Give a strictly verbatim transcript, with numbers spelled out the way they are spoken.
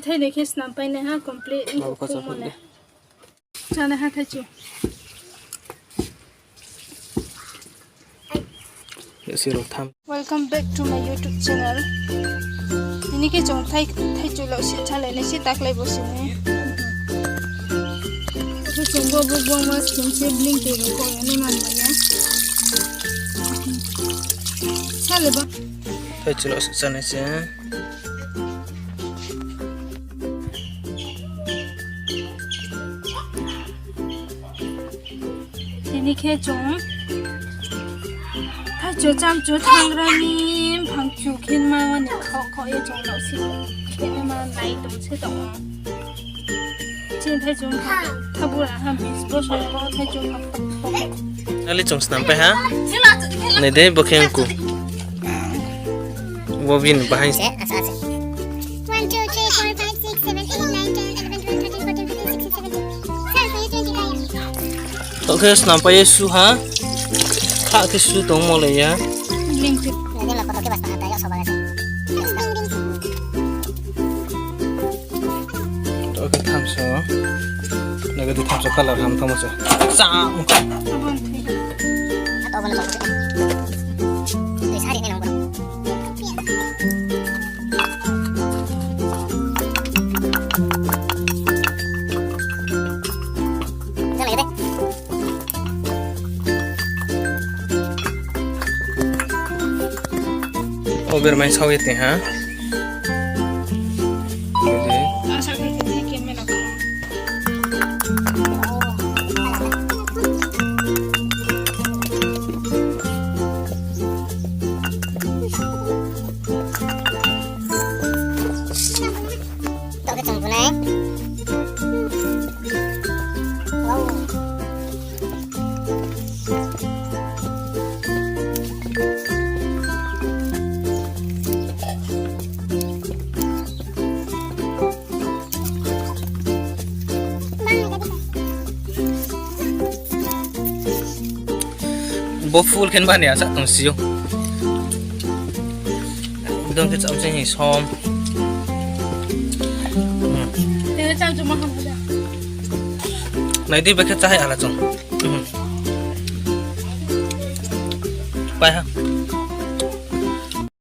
Thai ni khe snam pai nai ha complete. Abo khe sa phungmo ne. Chá nai ha thaichu. Welcome back to my YouTube channel. Tini khe chung thai, thaichu laosi chalai nai se taklai bo se nai. Khe chung bo bo bo ma skin se bling tei rao kho ya nai man ba ya. Sale ba. Thaichu laosi chalai se. Tini khe chung thaichu chamchu thangra ni mphang chu khe ma wani khaoh khaoh ye chung laosi khe ma nai tong se tong ou. Chini thaichu mphang thabura ha bis bo song bo thaichu mphang. Ali chung snam pai ha. Nai de bo khe angku. Bo bini bahai se. One, two, three, four, five, six, seven, eight, nine, ten, eleven, twelve, thirteen, fourteen, fifteen, sixteen, seventeen. Sir, khe twenty nine. Tao khe snam pai ye su ha. Kha khe su tongmo le ya. Tao khe thamso. Naga di thamso colour ham thamso. Sa. Ober mai sao ye te ha. Tao khe chung bunai. Wow. Bo full khe bani asa tong si ou. Dong khe cham sing hi som. Hmm. Nai di ba khe chá hai ala chung. Hmm. Pai ha.